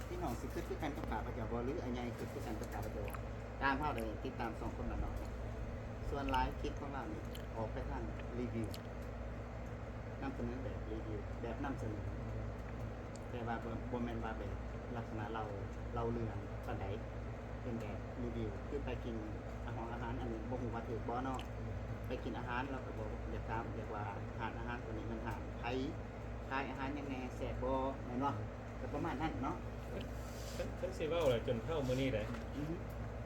ພີ່ນ້ອງຊິຄິດຄືກັນກັບຂ້າພະເຈົ້າບໍ່ ຫຼືອາໃຫຍ່ຄິດຄືກັນກັບຂ້າພະເຈົ້າບໍ່? ຕາມເຮົາໄດ້ຕິດຕາມຊ່ອງຄົນບ້ານນອກ ສ່ວນຫຼາຍຄລິບຂອງລາວນີ້ອອກໄປທາງຣີວິວ ນຳສະເໜີແບບຣີວິວ ແບບນຳສະເໜີ ແຕ່ວ່າບໍ່ ບໍ່ແມ່ນວ່າແບບລັກສະນະເລົ່າ ເລົ່າເລື່ອງປານໃດ ເປັນແບບຣີວິວ ຄືໄປກິນອາຫອງອາຫານ ອັນນີ້ບໍ່ຮູ້ວ່າຖືກບໍ່ເນາະ ໄປກິນອາຫານ ລາວກໍບອກ ຢາກຖາມ ຢາກວ່າຮ້ານອາຫານຕົວນີ້ແມ່ນຮ້ານໃຜ ຂາຍອາຫານຫຍັງແດ່ ແຊບບໍ່ ແມ່ນບໍ່? ກໍປະມານນັ້ນເນາະ ຄັນ ຄັນ ຄັນຊິເວົ້າລະຈົນເທົ່າມື້ນີ້ໄດ໋ ອືຮຶ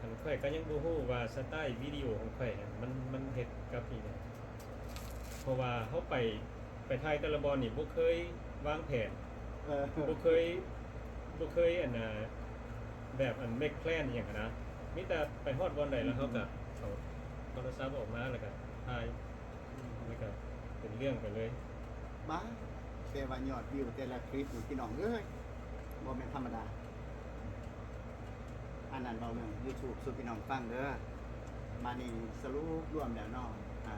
ອັນຂ້ອຍກໍຍັງບໍ່ຮູ້ວ່າສະໄຕວີດີໂອຂອງຂ້ອຍຫັ້ນ ມັນ ມັນເຮັດກັບອີ່ຫຍັງ ເພາະວ່າເຮົາໄປ ໄປຖ່າຍແຕ່ລະບ່ອນນີ້ບໍ່ເຄີຍວາງແຜນ ເອີ ບໍ່ເຄີຍ ບໍ່ເຄີຍ ອັນນ່າ ແບບ ອັນ ເມກແພລນອີ່ຫຍັງຫັ້ນນະ ມີແຕ່ໄປຮອດບ່ອນໃດ ອືມ ແລ້ວເຮົາກໍເອົາໂທລະສັບອອກມາ ແລ້ວກໍຖ່າຍ ອືມ ແລ້ວກໍເປັນເລື່ອງໄປເລີຍ. ບາດ ແຕ່ວ່າຍອດວິວແຕ່ລະຄລິບນີ້ ພີ່ນ້ອງເອີຍ ບໍ່ແມ່ນທຳມະດາ. ອັນນັ້ນເວົ້າເລື່ອງຢູທູບສູ່ພີ່ນ້ອງຟັງເດີ. ບາດນີ້ສະຫຼຸບລວມແລ້ວເນາະ ອ່າ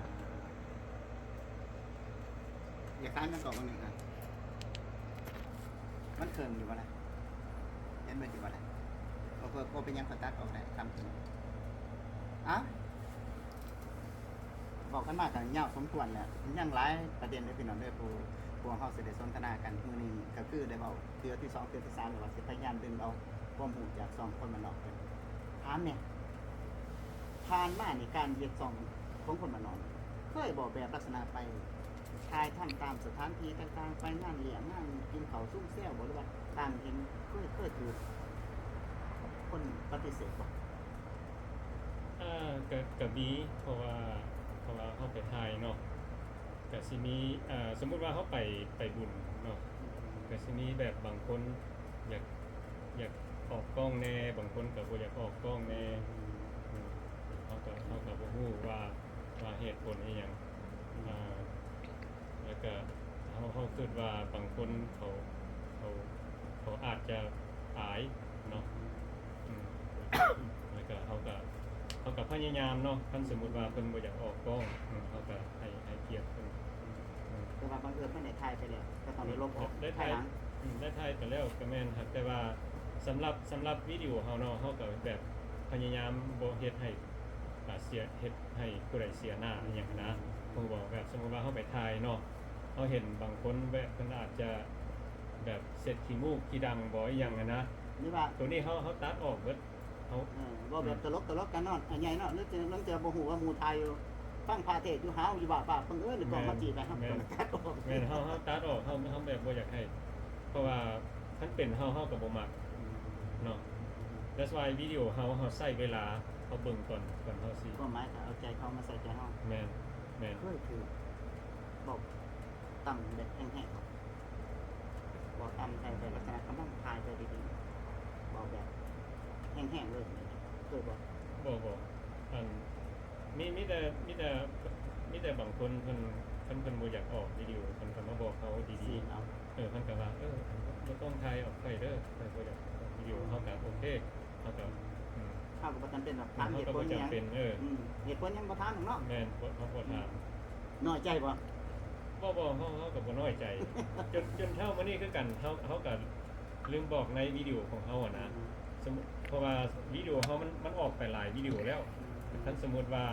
ຢາກຖາມຫຍັງກໍບາງໜຶ່ງ ອ່ະ ມັນເຄິ່ງຢູ່ບໍ່ລະ? ເຫັນເບິດຢູ່ບໍ່ລະ? ບໍ່ ບໍ່ເປັນຫຍັງ ຂ້ອຍຕັດອອກໄດ້ ຄຳເຄິ່ງ. ເອົ້າ ເວົ້າກັນມາກໍຍາວສົມຄວນແຫຼະ ຍັງຫຼາຍປະເດັນເດີພີ່ນ້ອງເດີ ຜູ້ ພວກເຮົາຊິໄດ້ສົນທະນາກັນມື້ນີ້ ກໍຄືໄດ້ເວົ້າເທື່ອທີສອງ ເທື່ອທີສາມ ແລ້ວວ່າຊິພະຍາຍາມດຶງເອົາຄວາມຮູ້ຈາກຊ່ອງຄົນບ້ານນອກເພິ່ນ. ຖາມແດ່ ຜ່ານມານີ້ການເຮັດຊ່ອງຂອງຄົນບ້ານນອກ ເຄີຍບໍ່ ແບບລັກສະນະໄປຖ່າຍທຳຕາມສະຖານທີ່ຕ່າງໆ ໄປງານລ້ຽງ ງານກິນເຂົ້າຊຸມແຊວບໍ່ ຫຼືວ່າຕ່າງແຫ່ງ ເຄີຍ ເຄີຍຖືກຄົນປະຕິເສດບໍ່? ເອີ ກະ ກະມີ ເພາະວ່າ ເພາະວ່າເຮົາໄປຖ່າຍເນາະ ກະຊິມີ ເອີ ສົມມຸດວ່າເຮົາໄປ ໄປບຸນເນາະ ກະຊິມີແບບບາງຄົນຢາກ ຢາກອອກກ້ອງແດ່ ບາງຄົນກະບໍ່ຢາກອອກກ້ອງແດ່ ເຮົາກະ ເຮົາກະບໍ່ຮູ້ວ່າ ວ່າເຫດຜົນອີ່ຫຍັງ ອາ ແລ້ວກະເຮົາ ເຮົາຄິດວ່າບາງຄົນເຂົາ ເຂົາ ເຂົາອາດຈະອາຍເນາະ ອືມ ແລ້ວກະເຮົາກະ ເຮົາກະພະຍາຍາມເນາະ ຄັນສົມມຸດວ່າເພິ່ນບໍ່ຢາກອອກກ້ອງ ເຮົາກະໃຫ້ ໃຫ້ກຽດເພິ່ນ ແຕ່ວ່າບັງເອີນເພິ່ນໄດ້ຖ່າຍໄປແລ້ວ ກໍຕ້ອງໄດ້ລົບອອກ ໄດ້ຖ່າຍ ໄດ້ຖ່າຍໄປແລ້ວກະແມ່ນ ຫາກແຕ່ວ່າສຳລັບ ສຳລັບວິດີໂອເຮົາເນາະ ເຮົາກະແບບພະຍາຍາມບໍ່ເຮັດໃຫ້ ອາ ເສຍ ເຮັດໃຫ້ຜູ້ໃດເສຍໜ້າອີ່ຫຍັງຫັ້ນນະ ຮູ້ບໍ່ ແບບສົມມຸດວ່າເຮົາໄປຖ່າຍເນາະ ເຮົາເຫັນບາງຄົນແບບເພິ່ນອາດຈະແບບເຊັດຂີ້ມູກຂີ້ດັງບໍ່ ອີ່ຫຍັງຫັ້ນນະ ຫຼືວ່າ ໂຕນີ້ເຮົາ ເຮົາຕັດອອກເບິດ ເຮົາ ເອີ ເວົ້າແບບ ອືມ ຕະຫຼົກໆກັນເນາະ ອັນໃຫຍ່ເນາະ ລາງເທື່ອ ລາງເທື່ອບໍ່ຮູ້ວ່າໝູ່ຖ່າຍຢູ່ ຟັງພາເທດຢູ່ ຫາວຢູ່ ບາບໆ ບັງເອີນກ້ອງມາຈີ້ໄປ ເຮົາ ແມ່ນ ກໍຕັດອອກ ແມ່ນ ເຮົາ ເຮົາຕັດອອກ ເຮົາ ເຮົາແບບບໍ່ຢາກໃຫ້ ເພາະວ່າຄັນເປັນເຮົາ ເຮົາກໍບໍ່ມັກເນາະ That's why ວິດີໂອເຮົາ ເຮົາໃຊ້ເວລາ ເຮົາເບິ່ງກ່ອນ ກ່ອນເຮົາຊິ ຄວາມໝາຍກໍເອົາໃຈເຂົາມາໃສ່ໃຈເຮົາ ແມ່ນ ແມ່ນ ເຄີຍຖືກເວົ້າຕ່ຳແບບແຮງໆ ເວົ້າຕ່ຳໃສ່ ແບບລັກສະນະກຳລັງຖ່າຍໄປດີໆ ເວົ້າແບບແຮງໆເລີຍ ເຄີຍບໍ່? ບໍ່ ບໍ່ ອັນ ມີ ມີແຕ່ ມີແຕ່ ມີແຕ່ບາງຄົນເພິ່ນ ເພິ່ນ ເພິ່ນບໍ່ຢາກອອກວິດີໂອ ເພິ່ນກໍມາບອກເຮົາດີໆ ເອີ ເພິ່ນກໍວ່າ ເອີ ບໍ່ຕ້ອງຖ່າຍອອກຂ້ອຍເດີ ຂ້ອຍບໍ່ຢາກອອກວິດີໂອ ເຮົາກໍໂອເຄ ເຮົາກໍ ອືມ ເຮົາກໍບໍ່ຈຳເປັນດອກ ຖາມເຫດຜົນຫຍັງ ເອີ ອືມ ເຫດຜົນຫຍັງບໍ່ຖາມດອກເນາະ ແມ່ນ ເຮົາບໍ່ຖາມ ນ້ອຍໃຈບໍ່? ບໍ່ ບໍ່ ເຮົາ ເຮົາກໍບໍ່ນ້ອຍໃຈ ຈົນ ຈົນເທົ່າມື້ນີ້ຄືກັນ ເຮົາ ເຮົາກໍລືມບອກໃນວິດີໂອຂອງເຮົາຫັ້ນນະ ອືມ ສົມມຸດ ເພາະວ່າວິດີໂອເຮົາມັນ ມັນອອກໄປຫຼາຍວິດີໂອແລ້ວ ອືມ ຄັນສົມມຸດວ່າ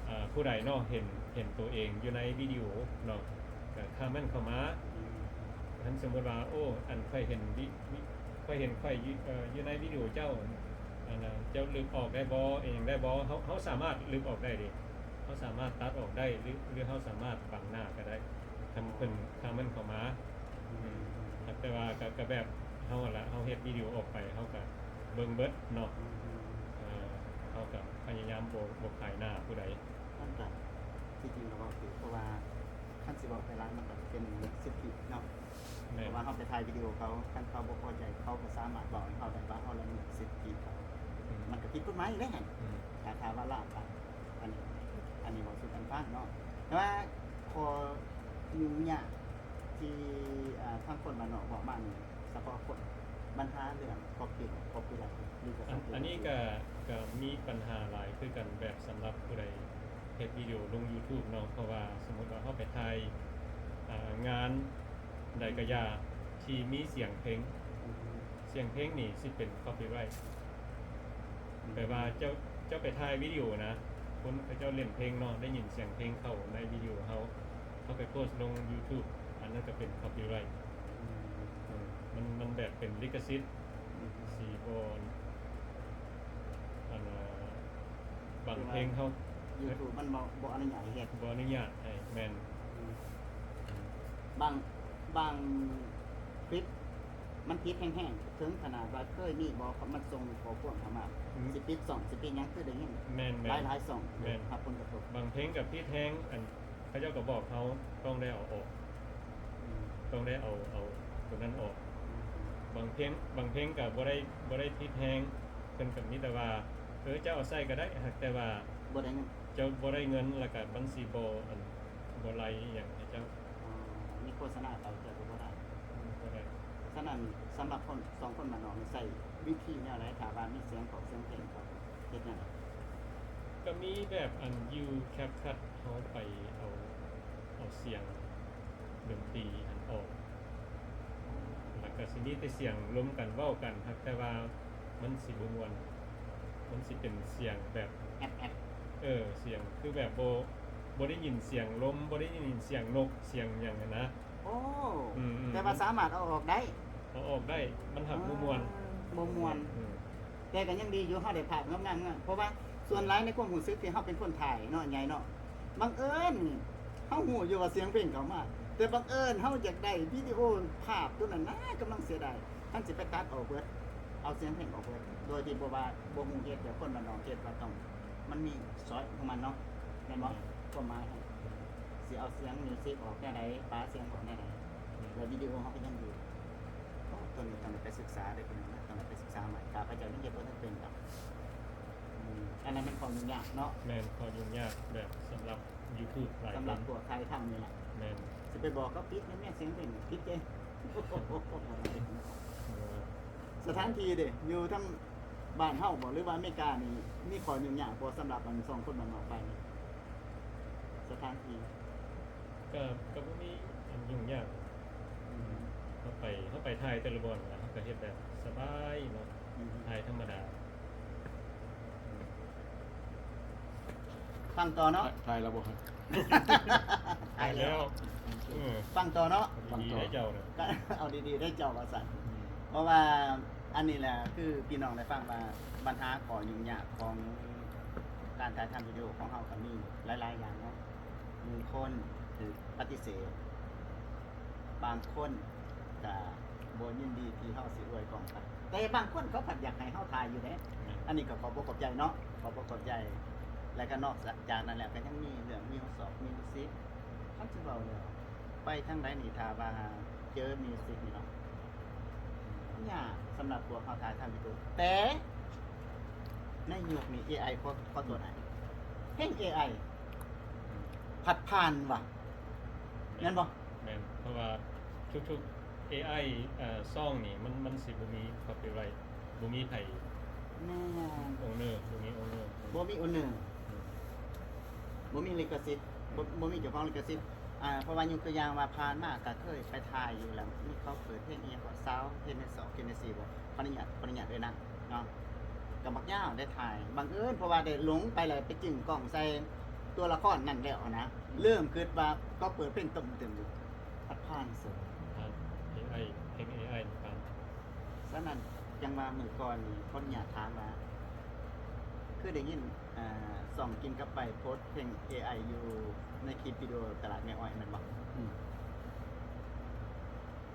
ເອີ ຜູ້ໃດເນາະ ເຫັນ ເຫັນໂຕເອງຢູ່ໃນວິດີໂອເນາະ ກໍຄອມເມັນເຂົ້າມາ ອືມ ຄັນສົມມຸດວ່າ ໂອ້ ອັນ ຂ້ອຍເຫັນວິ ວິ ຂ້ອຍເຫັນຂ້ອຍຢູ່ ເອີ ຢູ່ໃນວິດີໂອເຈົ້າ ອັນ ເຈົ້າລຶບອອກໄດ້ບໍ່ ອີ່ຫຍັງໄດ້ບໍ່ ເຮົາ ເຮົາສາມາດລຶບອອກໄດ້ເດ້ ເຮົາສາມາດຕັດອອກໄດ້ ຫຼື ຫຼືເຮົາສາມາດບັງໜ້າກໍໄດ້ ຄັນເພິ່ນ ຄອມເມັນເຂົ້າມາ ອືມ ແຕ່ວ່າກໍ ກໍແບບເຮົາຫັ້ນລະ ເຮົາເຮັດວິດີໂອອອກໄປ ເຮົາກໍເບິ່ງເບິດເນາະ ອືມ ເອີ ເຮົາກໍພະຍາຍາມບໍ່ ບໍ່ຂາຍໜ້າຜູ້ໃດ ມັນກໍ ທີ່ຈິງກໍເວົ້າຖືກ ເພາະວ່າຄັນຊິເວົ້າໄປຫຼາຍ ມັນກໍເປັນເລື່ອງສິດທິເນາະ ແມ່ນ ເພາະວ່າເຮົາໄປຖ່າຍວິດີໂອເຂົາ ຄັນເຂົາບໍ່ພໍໃຈ ເຂົາກໍສາມາດເວົ້າໃຫ້ເຮົາໄດ້ວ່າເຮົາລະເມີດສິດທິເຂົາ ອືມ ມັນກໍຜິດກົດໝາຍອີກເດ້ຫັ້ນ ອືມ ຖ້າ ຖ້າວ່າລາບ ອັນ ອັນນີ້ ອັນນີ້ເວົ້າສູ່ກັນຟັງເນາະ ແຕ່ວ່າຂໍ້ຫຍຸ້ງຍາກທີ່ ອ່າ ທາງຄົນບ້ານນອກບອກມານີ້ ສະເພາະຄົນ ບັນຫາເລື່ອງ copy copyright ລິຂະສິດ ອັນ ອັນນີ້ກະ ກະມີບັນຫາຫຼາຍຄືກັນ ແບບສຳລັບຜູ້ໃດເຮັດວິດີໂອລົງ YouTube ເນາະ ເພາະວ່າສົມມຸດວ່າເຮົາໄປຖ່າຍ ອ່າ ງານໃດກະຢ່າທີ່ມີສຽງເພງ ອືມ ສຽງເພງນີ້ຊິເປັນ copyright ແປວ່າເຈົ້າ ເຈົ້າໄປຖ່າຍວິດີໂອນະ ຄົນເຂົາເຈົ້າຫຼິ້ນເພງເນາະ ໄດ້ຍິນສຽງເພງເຂົ້າໃນວິດີໂອເຮົາ ເຮົາໄປໂພສລົງ YouTube ອັນນັ້ນກໍເປັນ copyright ອືມ ມັນ ມັນແບບເປັນລິຂະສິດ ອືມ ຊິບໍ່ ອັນ ບາງເພງເຮົາ YouTube ມັນບໍ່ ບໍ່ອະນຸຍາດໃຫ້ເຮັດ ບໍ່ອະນຸຍາດໃຫ້ ແມ່ນ ອືມ ບາງ ບາງຄລິບ ມັນຜິດແຮງໆ ເຖິງຂະໜາດວ່າເຄີຍມີບໍ່ ເຂົາມາສົ່ງຂໍ້ຄວາມເຂົ້າມາ ອືມ ຊິປິດຊ່ອງ ຊິປິດຫຍັງ ຄືໄດ້ຍິນ ແມ່ນໆ ຫຼາຍໆຊ່ອງ ແມ່ນ ຮັບຜົນກະທົບ ບາງເພງກໍຜິດແຮງ ອັນ ເຂົາເຈົ້າກໍບອກເຮົາຕ້ອງໄດ້ເອົາອອກ ອືມ ຕ້ອງໄດ້ເອົາ ເອົາໂຕນັ້ນອອກ ອືມ ບາງເພງ ບາງເພງກໍບໍ່ໄດ້ ບໍ່ໄດ້ຜິດແຮງ ເພິ່ນກໍມີແຕ່ວ່າ ເອີ ເຈົ້າເອົາໃສ່ກໍໄດ້ ຫາກແຕ່ວ່າບໍ່ໄດ້ເງິນ ເຈົ້າບໍ່ໄດ້ເງິນ ແລ້ວກໍມັນຊິບໍ່ ອັນ ບໍ່ໄລ່ອີ່ຫຍັງໃຫ້ເຈົ້າ ອໍ ມີໂຄສະນາເຂົາເຈົ້າກໍບໍ່ໄດ້ ອືມ ບໍ່ໄດ້ ສະນັ້ນ ສຳລັບຄົນ ສອງຄົນບ້ານນອກນີ້ໃຊ້ວິທີແນວໃດ ຖ້າວ່າມີສຽງຂອງສຽງເພງເຂົາເຮັດແນວໃດ? ກໍມີແບບ ອັນ ຢູ່ CapCut ເຮົາໄປເອົາ ເອົາສຽງດົນຕີຫັ້ນອອກ ແລ້ວກໍຊິມີແຕ່ສຽງລົມກັນເວົ້າກັນ ຫາກແຕ່ວ່າມັນຊິບໍ່ມ່ວນ ມັນຊິເປັນສຽງແບບແອບໆ ເອີ ສຽງຄືແບບບໍ່ ບໍ່ໄດ້ຍິນສຽງລົມ ບໍ່ໄດ້ຍິນສຽງນົກ ສຽງຫຍັງຫັ້ນນະ ໂອ້ ອືມໆ ແຕ່ວ່າສາມາດເອົາອອກໄດ້ ເອົາອອກໄດ້ ມັນຫາກບໍ່ມ່ວນ ບໍ່ມ່ວນ ອືມ ແຕ່ກໍຍັງດີຢູ່ ເຮົາໄດ້ພາບງາມໆ ເພາະວ່າສ່ວນຫຼາຍໃນຄວາມຮູ້ສຶກທີ່ເຮົາເປັນຄົນຖ່າຍເນາະ ໃຫຍ່ເນາະ ບັງເອີນເຮົາຮູ້ຢູ່ວ່າສຽງເພງເຂົ້າມາ ແຕ່ບັງເອີນເຮົາຢາກໄດ້ວິດີໂອພາບໂຕນັ້ນນະ ກຳລັງເສຍດາຍ ຄັນຊິໄປຕັດອອກເບິດ ເອົາສຽງເພງອອກເບິດ ໂດຍທີ່ບໍ່ວ່າ ບໍ່ຮູ້ເຫດ ແຕ່ຄົນບ້ານນອກເຮັດວ່າຕ້ອງ ມັນມີຊອຍຂອງມັນເນາະ ແມ່ນບໍ່? ແມ່ນ ຄວາມໝາຍຫັ້ນ ຊິເອົາສຽງມິວສິກອອກແນວໃດ ປະສຽງອອກແນວໃດ ແລ້ວວິດີໂອເຮົາກໍຍັງຢູ່. ໂອ້ ຕົວນີ້ຕ້ອງໄດ້ໄປສຶກສາເດີພີ່ນ້ອງເດີ ຕ້ອງໄດ້ໄປສຶກສາໃໝ່ ຂ້າພະເຈົ້າຍັງເຮັດບໍ່ທັນເປັນດອກ. ອືມ ອັນນັ້ນມັນຂໍ້ຫຍຸ້ງຍາກເນາະ. ແມ່ນ ຂໍ້ຫຍຸ້ງຍາກແບບສຳລັບ YouTube ຫຼາຍຄົນ ສຳລັບພວກຖ່າຍທຳນີ້ແຫຼະ. ແມ່ນ ຊິໄປບອກເຂົາປິດແມ່ນສຽງເປັນ ຜິດເດ້. ສະຖານທີ່ເດ ຢູ່ທາງບ້ານເຮົາບໍ ຫຼືວ່າອາເມລິການີ້ ມີຂໍ້ຫຍຸ້ງຍາກບໍ່ ສຳລັບອັນສອງຄົນບ້ານນອກໄປນີ້ ສະຖານທີ່? ກໍ ກໍບໍ່ມີຫຍັງຫຍຸ້ງຍາກ. ອືມ ເຮົາໄປ ເຮົາໄປຖ່າຍແຕ່ລະບ່ອນ ເຮົາກໍເຮັດແບບສະບາຍເນາະ. ອືມ ຖ່າຍທຳມະດາ. ອືມ ຟັງຕໍ່ເນາະ. ຖ່າຍ ຖ່າຍແລ້ວບໍ່? ຖ່າຍແລ້ວ. ເອີ ຟັງຕໍ່ເນາະ. ເອົາດີໆ ເຈົ້ານະ ເອົາດີໆ ໄດ້ເຈົ້າວ່າຊັ້ນ. ອືມ ເພາະວ່າອັນນີ້ແຫຼະ ຄືພີ່ນ້ອງໄດ້ຟັງວ່າບັນຫາຂໍ້ຫຍຸ້ງຍາກຂອງການຖ່າຍທຳວິດີໂອຂອງເຮົາກໍມີຫຼາຍໆຢ່າງເນາະ. ບາງຄົນຖືກປະຕິເສດ ບາງຄົນກະບໍ່ຍິນດີທີ່ເຮົາຊິອວຍກ້ອງໄປ ແຕ່ບາງຄົນເຂົາພັດຢາກໃຫ້ເຮົາຖ່າຍຢູ່ເດ້. ແມ່ນ ອັນນີ້ກໍຂອບອົກຂອບໃຈເນາະ ຂອບອົກຂອບໃຈ. ແລ້ວກໍນອກຈາກນັ້ນແລ້ວ ກໍຍັງມີເລື່ອງມິວຊອກມິວສິກ ຄັນຊິເວົ້າແລ້ວ ໄປທາງໃດນີ້ ຖ້າວ່າເຈີມິວສິກນີ້ເນາະ ຍາກສຳລັບພວກເຮົາຖ່າຍທຳວິດີໂອ. ແຕ່ໃນຍຸກນີ້ ເອໄອ ຂໍ ຂໍໂທດອ້າຍ ເພງ ເອໄອ ອືມ ພັດຜ່ານວ່າ ແມ່ນບໍ່? ແມ່ນ ເພາະວ່າທຸກໆ ເອໄອ ເອີ ຊອງນີ້ ມັນ ມັນຊິບໍ່ມີ copyright ບໍ່ມີໃຜ ແມ່ນ owner ບໍ່ມີ owner ບໍ່ມີ owner ອືມ ບໍ່ມີລິຂະສິດ ບໍ່ ບໍ່ມີເຈົ້າຂອງລິຂະສິດ. ອ່າ ເພາະວ່າຍົກຕົວຢ່າງວ່າຜ່ານມາກໍເຄີຍໄປຖ່າຍຢູ່ ແລ້ວມີເຂົາເປີດເພງອີ່ຫຍັງກໍ Sound Kennedy ບໍ່ ຂໍອະນຸຍາດ ຂໍອະນຸຍາດເອີນາງເນາະ ກໍບັກຍາວໄດ້ຖ່າຍ ບັງເອີນເພາະວ່າໄດ້ຫຼົງໄປ ແລ້ວໄປຈຶ່ງກ້ອງໃສ່ຕົວລະຄອນນັ້ນແລ້ວນະ ເລີ່ມຄິດວ່າກໍເປີດເພງຕຶມໆຢູ່ ພັດຜ່ານເສີຍ ຜ່ານ ເອໄອ ເພງ ເອໄອ ຜ່ານ. ສະນັ້ນຈັ່ງວ່າມື້ກ່ອນນີ້ ຂໍອະນຸຍາດຖາມວ່າ ຄືໄດ້ຍິນ ອ່າ ຊ່ອງກິນກັບໄປໂພສເພງ ເອໄອ ຢູ່ໃນຄລິບວິດີໂອຕະຫຼາດແມ່ອ້ອຍແມ່ນບໍ່? ອືມ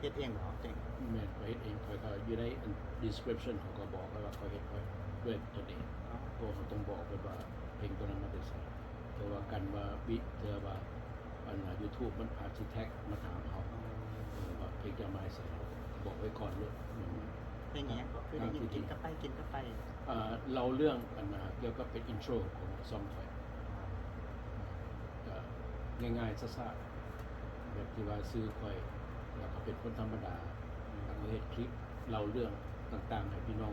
ເຮັດເອງບໍ່? ເອງ. ແມ່ນ ຂ້ອຍເຮັດເອງ. ຂ້ອຍກໍຢູ່ໃນອັນ description ເຂົາກໍບອກໄວ້ວ່າຂ້ອຍເຮັດ ຂ້ອຍ ດ້ວຍຕົນເອງ. ອໍ ໂຕເຮົາຕ້ອງບອກເພິ່ນວ່າເພງຕົວນັ້ນມາແຕ່ໃສ. ເທື່ອວ່າກັນວ່າວິ ເທື່ອວ່າ ອັນນ່າ YouTube ມັນອາດຊິແທັກມາຖາມເຮົາ ເອີ ວ່າເພງຈະມາໃສ ເຮົາບອກໄວ້ກ່ອນໂລດ. ເພງອີ່ຫຍັງກໍຄືໄດ້ຍິນ ກິນກັບໄປ ກິນກັບໄປ ເລົ່າເລື່ອງ ອັນນ່າ ກ່ຽວກັບເປັນ intro ຂອງຊ່ອງຂ້ອຍ ກໍງ່າຍໆ ຊ້າໆ ແບບທີ່ວ່າຊື່ຂ້ອຍ ແລ້ວກໍເປັນຄົນທຳມະດາ ແລ້ວກໍເຮັດຄລິບເລົ່າເລື່ອງຕ່າງໆ ໃຫ້ພີ່ນ້ອງ